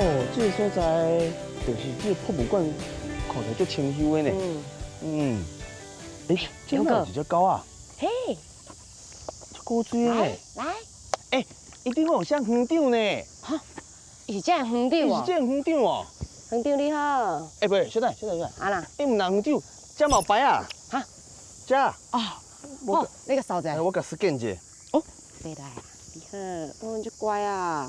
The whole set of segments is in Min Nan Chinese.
哦，這個所在就是這個博物館，看起來足清幽的呢。嗯。欸，這哪有一隻狗啊？嘿，這古錐的。來。欸，伊頂有寫園長呢。哈，伊是這個園長哦。伊是這個園長哦。園長你好。欸，不是，小等，小等，小等。啊啦。欸，毋但園長，這嘛有牌啊。哈。這。哦。哦，你共掃者。我共 scan 者。哦。對來，你好，哦，你足乖啊。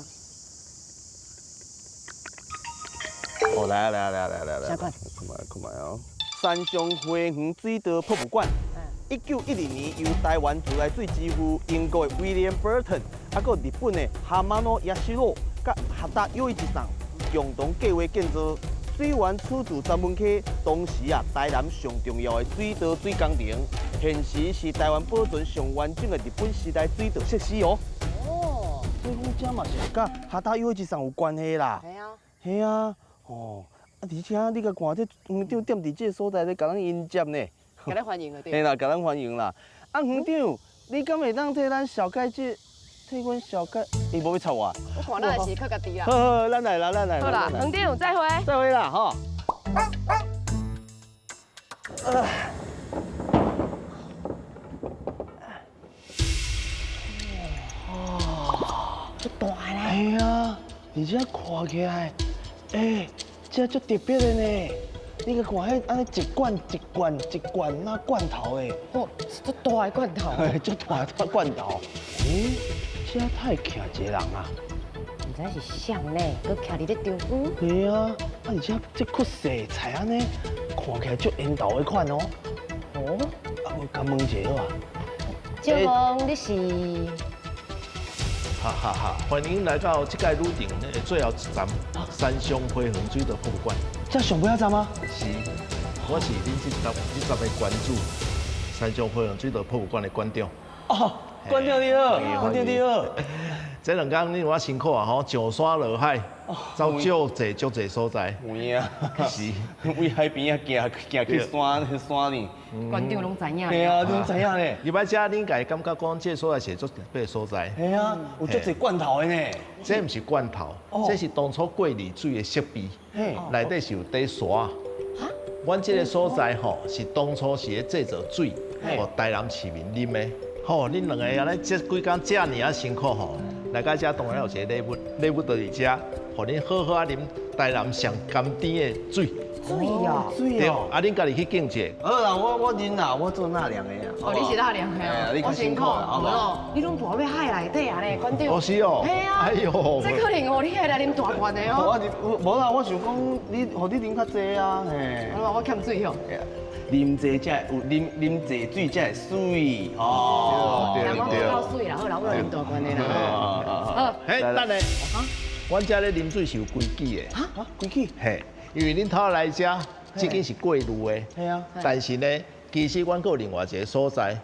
哦，來啊，來啊，來啊，來啊，來啊。啥款？看覓，看覓哦。山上花園水道博物館，1912年由台灣自來水之父英國的威廉·伯頓，啊，閣日本的蛤蟆諾亞西洛，佮合達有一桑共同計劃建造。水源出自三文溪，當時啊，台南上重要的水道水工程，現時是台灣保存上完整的日本時代水道設施哦。哦，所以講這嘛是佮哈達有一桑有關係啦。係啊。係啊，哦，啊，而且你共看這園長踮佇這個所在咧，共咱迎接呢。共咱歡迎的對。嘿啦，共咱歡迎啦。啊，園長，你敢會當替咱紹介這？替阮紹介，伊無欲插我。我看咱是靠家己啦。好好，咱來啦，咱來。好啦，園長再會。再會啦，吼。哇，足大咧。係啊，而且看起來，欸，這足特別的呢。你共看，彼按呢一罐一罐一罐那罐頭的。哦，足大的罐頭。足大的罐頭。欸，這哪會徛一個人啊？毋知是誰呢，閣徛佇咧中間。係啊，啊而且這較細菜按呢，看起來足緣投的款哦。哦。啊，無共問一下好啊。請問你是？哈哈哈！歡迎來到這屆旅程的最後一站——山上花園水道博物館。這上尾一站嗎？是，我是恁這站的館主，山上花園水道博物館的館長。哦，館長你好，館長你好。這兩工恁有偌辛苦啊！吼，上山落海，走足濟足濟所在。有影，是，為海邊仔行行去山山呢。館長攏知影。對啊，攏知影咧。入來遮，恁家己感覺講這個所在是足特別的所在。係啊，有足濟罐頭的呢。這毋是罐頭，這是當初過濾水的設備。內底是有底沙。阮這個所在吼，是當初是咧製造水，予台南市民啉的。吼，恁兩個按呢這幾工遮爾仔辛苦吼，來到遮當然有一個禮物，禮物就是遮，予恁好好仔啉台南上甘甜的水。水哦，水哦。啊，恁家己去敬者。好啦，我啉啦，我做納涼的啊。哦，你是納涼的哦，我辛苦，無咯，你攏跋欲海內底啊咧，館長。哦是哦。嘿啊。哎喲。這可能哦，你愛來啉大罐的哦。我無啦，我想講你，予你啉較濟啊，嘿。我欠水哦。啉濟才會有，啉啉濟水才會媠哦。對對。我夠水啦，好啦，我來啉大罐的啦。好。嘿，等下，阮遮咧啉水是有規矩的。哈？規矩？嘿，因為恁頭來遮，這間是過濾的。係啊。但是呢，其實阮閣有另外一個所在，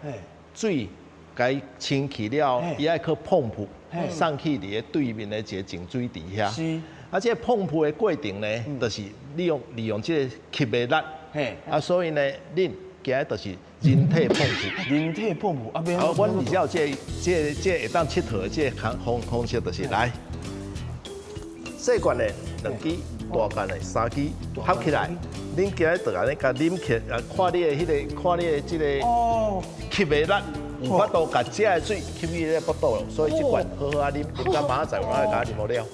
水共清去了，伊愛靠膨噗送去佇咧對面的一個淨水池遐。是。啊，這個膨噗的過程呢，就是利用這個吸的力。嘿，啊，所以呢，恁今日就是人體膨噗，人體膨噗啊，啊，阮而且有這個、這個、這個會當𨑨迌的這個方式，就是來細罐的兩支，大罐的三支，合起來，恁今日就按呢共啉起，啊，看你的彼個，看你的這個吸的力，有法度共這个水吸去咧腹肚，所以這罐好好仔啉，啉到明仔載，我來共啉予了。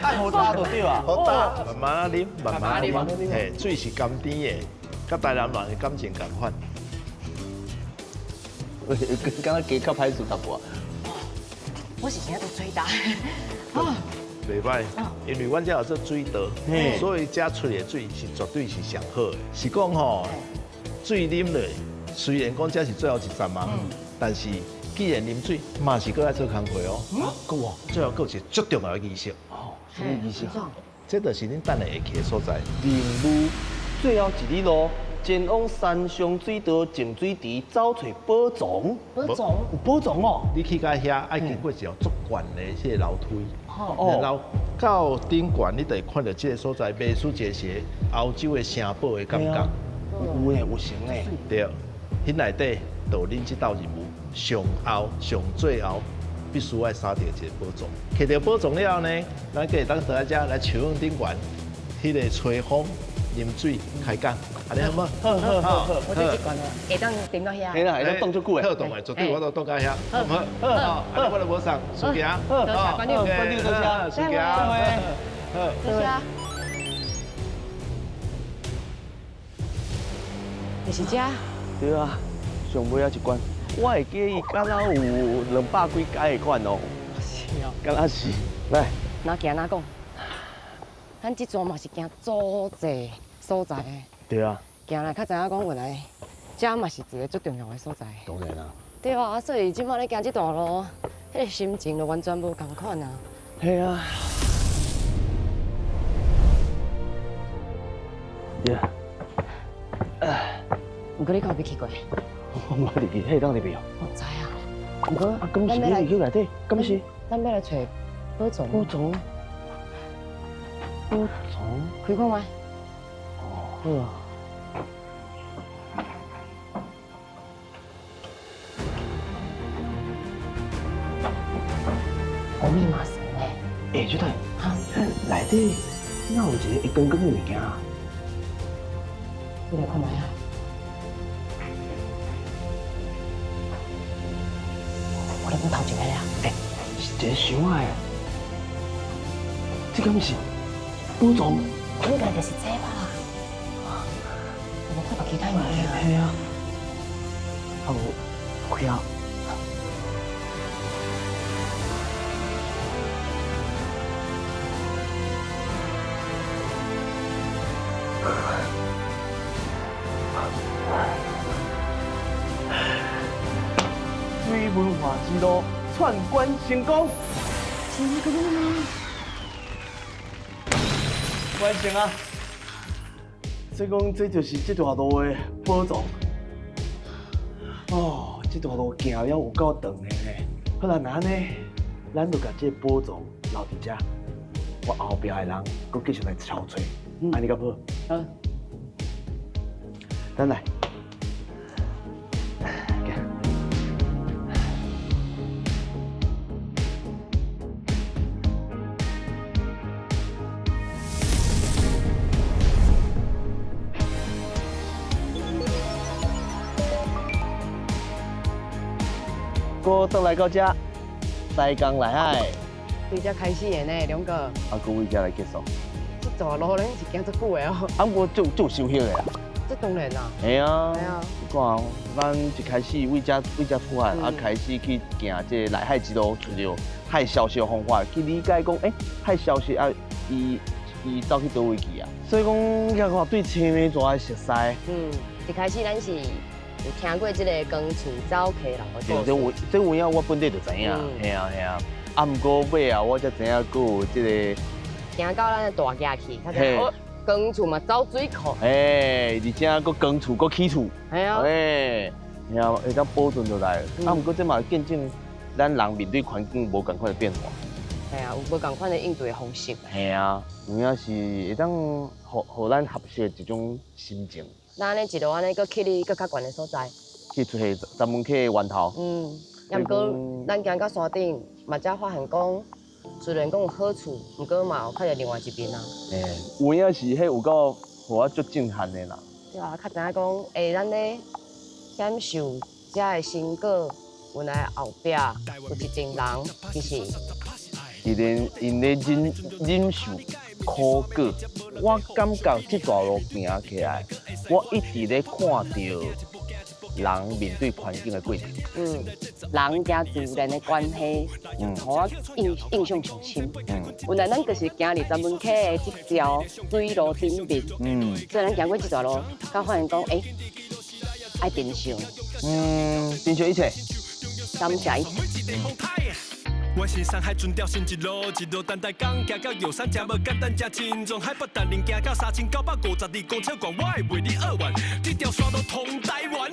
愛好焦就對啊，好焦，慢慢啉，慢慢啉，嘿，水是甘甜的，佮台南人的感情仝款。敢若加較歹勢淡薄。我是今仔都嘴焦。袂歹，因為阮遮有做水道，所以遮出的水是絕對是上好的。是講吼，水啉落，雖然講這是最後一站嘛，但是既然啉水，嘛是閣愛做工課哦。閣有，最後閣有一個足重要的儀式。哦，啥物儀式？這就是恁等下會去的所在。任務最後一里路，前往山上水道淨水池走揣寶藏。寶藏？有寶藏哦！你去到遐愛經過一條足懸的這個樓梯，哦，然後到頂懸，你就會看著這個所在，袂輸一個是歐洲的城堡的感覺。有呢，有成呢。對，彼內底就有恁這道任務上後上最後必須愛捎著一个寶藏。摕著寶藏了後呢，咱閣會當倒來遮來樹頂懸，彼个吹風、啉水、開講，按呢好無？好好好好。我這這罐會當停到遐。嘿啦，會當擋足久的。好擋的，絕對我都擋到遐。好唔好？好，按呢我就無送，輸行。好，多謝館長。館長多謝。輸行。好。多謝。就是這。對啊，上尾仔一關，我會記伊敢若有200幾階的款哦。是哦。敢若是，來。哪行哪講，咱這逝嘛是行足濟所在的。對啊。行來較知影講，原來這嘛是一个足重要的所在。當然啦。對啊，所以這擺咧行這段路，彼个心情就完全無仝款啊。嘿啊。對。毋過你敢有去過？我無入去，彼會當入去哦。我知啊。毋過，啊，敢是你入去內底？敢是？咱欲來揣寶藏。寶藏。寶藏。開看覓。哦，好啊。有密碼鎖呢？欸，小弟，內底哪有一个會光光的物件啊？你來看覓啊？我咧講頭一个啊！欸，是一个箱仔的，這敢是寶藏？應該就是這吧？有無看到其他物件？嘿啊，啊無，開啊！水文化之路串關成功，成功嗎？完成啊！所以講，這就是這條路的寶藏。哦，這條路行了有夠長的呢。好啦，那按呢，咱就共這个寶藏留佇遮，我後壁的人閣繼續來抄揣，按呢敢好？好。咱來。閣倒來到遮，台江內海。對遮開始的呢，兩個。啊，閣為遮來結束。這段路咱是行足久的哦。啊，毋過足有收穫的啦。這當然啦。嘿啊。嘿啊。你看，咱一開始為遮出發，啊，開始去行這個內海之路，揣著海消失的方法，去理解講，欸，海消失啊，伊走去佗位去啊？所以講，你看對青梅蛇的熟悉。一開始咱是有聽過這个光厝走溪流的故事。這有影我本底就知影，嘿啊嘿啊。啊，毋過尾啊，我才知影閣有這个。行到咱的大崎去，較知哦，光厝嘛走水庫。嘿，而且閣光厝閣起厝。嘿啊。嘿，然後會當保存落來。啊，毋過這嘛見證咱人面對環境無仝款的變化。嘿啊，有無仝款的應對方式。嘿啊，有影是會當予咱學習一種心情。咱按呢一路按呢，閣去你閣較懸的所在，去揣十門溪的源頭。啊，毋過咱行到山頂，嘛才發現講，雖然講有好處，毋過嘛有較著另外一面啊。欸，有影是彼有夠予我足震撼的啦。對啊，較知影講，欸，咱咧享受遮的成果，原來後壁有一群人，其實佇咧𪜶咧忍受苦果。我感覺這段路行起來，我一直咧看著人面對環境的過程。人佮自然的關係，予我印象上深。原來咱就是行佇十門溪的這條水路頂面。所以咱行過這段路，才發現講，欸，愛珍惜。珍惜一切。感謝一切。我是山海准调新一路，一路等待港，行到玉山真无简单，真轻松。海拔竹林行到3952公尺悬，我会袂你扼腕。这条线路通台湾。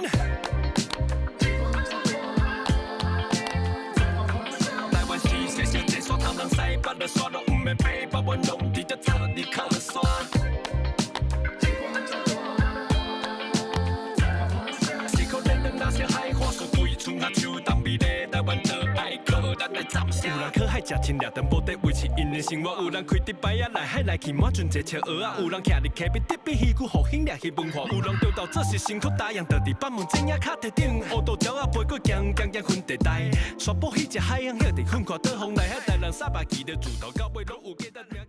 台湾是小小这山，东南西北的山路，毋免爬，北阮拢伫这做你靠山。四箍连两那些海花，四季春夏秋冬美丽台湾就爱靠咱来。來暫時。有人靠海食凊掠長無得維持𪜶的生活，有人開佇擺仔來海來去滿船坐笑蚵仔，有人徛佇溪邊特別魚骨復興掠魚文化，有人著到做是辛苦大洋，倒佇板門井仔跤蹄頂，烏道鳥仔飛過行行行分地帶，沙埔彼隻海洋歇佇困看倒風來，遐台南300期的自頭到尾攏有價值。